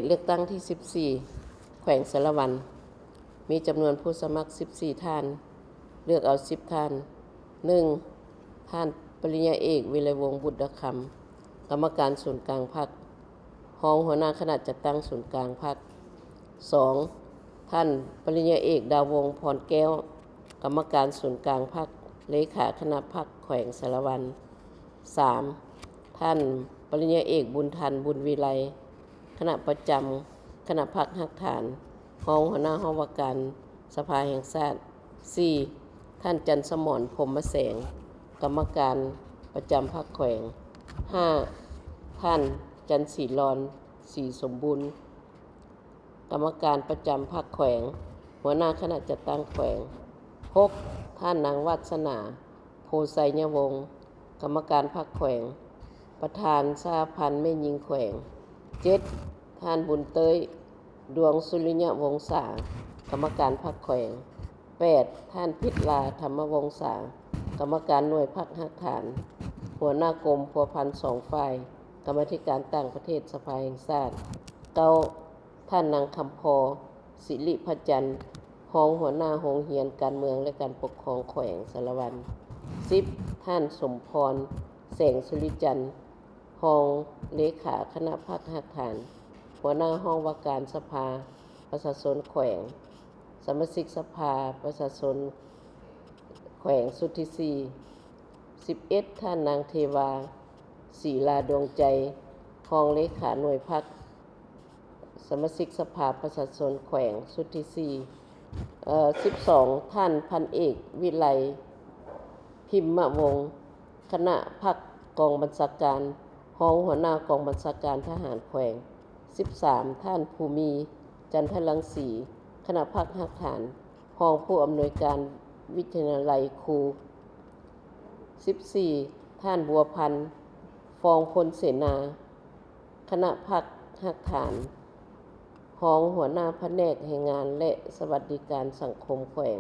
ດເລືອກຕັ້ງທີສິບສີ່ ແຂວງສາລະວັນ ມີຈຳນວນຜູ້ສະໝັກສິບສີ່ທ່ານ, ເລືອກເອົາສິບທ່ານ. ໜຶ່ງ ທ່ານປະລິນຍາເອກ ວິໄລວົງ ບຸດດາຄຳ ກຳມະການສູນກາງພັກ ຮອງຫົວໜ້າຄະນະຈັດຕັ້ງສູນກາງພັກ. ສອງ ທ່ານປະລິນຍາເອກ ດາວົງ ພອນແກ້ວ ກຳມະການສູນກາງພັກ ເລຂາຄະນະພັກແຂວງສາລະວັນ. ສາມ ທ່ານປະລິນຍາເອກ ບຸນທັນ ບຸນວິໄລ ຄະນະປະຈຳຄະນະພັກຮາກຖານ ຮອງຫົວໜ້າຫ້ອງວ່າການສະພາແຫ່ງຊາດ. ສີ່ ທ່ານ ຈັນສະໝອນ ພົມມະແສງ ກຳມະການປະຈຳພັກແຂວງ. ຫ້າ ທ່ານ ຈັນສີລອນ ສີສົມບູນ ກຳມະການປະຈຳພັກແຂວງ, ຫົວໜ້າຄະນະຈັດຕັ້ງແຂວງ. ຫົກ ທ່ານນາງ ວາດສະໜາ ໂພໄຊຍະວົງ ກຳມະການພັກແຂວງ, ປະທານສະຫະພັນແມ່ຍິງແຂວງ. ເຈັດ ທ່ານ ບຸນເຕີຍ ດວງສຸລິຍະວົງສາ ກຳມະການພັກແຂວງ. ແປດ ທ່ານ ພິດລາ ທຳມະວົງສາ ກຳມະການໜ່ວຍພັກຮາກຖານ, ຫົວໜ້າກົມພົວພັນສອງຝ່າຍ ກຳມາທິການຕ່າງປະເທດສະພາແຫ່ງຊາດ. ເກົ້າ ທ່ານນາງ ຄຳພໍ ສິລິພະຈັນ ຮອງຫົວໜ້າໂຮງຮຽນການເມືອງ ແລະ ການປົກຄອງແຂວງສາລະວັນ. ສິບ ທ່ານ ສົມພອນ ແສງສຸລິຈັນ ຮອງເລຂາຄະນະພັກຮາກຖານ, ຫົວໜ້າຫ້ອງວ່າການສະພາປະຊາຊົນແຂວງ, ສະມາຊິກສະພາປະຊາຊົນແຂວງຊຸດທີສີ່. ສິບເອັດ ທ່ານນາງ ເທວາ ສີລາດວງໃຈ ຮອງເລຂາໜ່ວຍພັກ, ສະມາຊິກສະພາປະຊາຊົນແຂວງຊຸດທີສີ່. ເອີ ສິບສອງ ທ່ານ ພັນເອກ ວິໄລ ພິມມະວົງ ຄະນະພັກກອງບັນຊາການ, ຮອງຫົວໜ້າກອງບັນຊາການທະຫານແຂວງ. ສິບສາມ ທ່ານ ພູມີ ຈັນທະລັງສີ ຄະນະພັກຮາກຖານ, ຮອງຜູ້ອຳນວຍການວິທະຍາໄລຄູ. ສິບສີ່ ທ່ານ ບົວພັນ ຟອງພົນເສນາ ຄະນະພັກຮາກຖານ, ຮອງຫົວໜ້າພະແນກແຮງງານ ແລະ ສະຫວັດດີການສັງຄົມແຂວງ.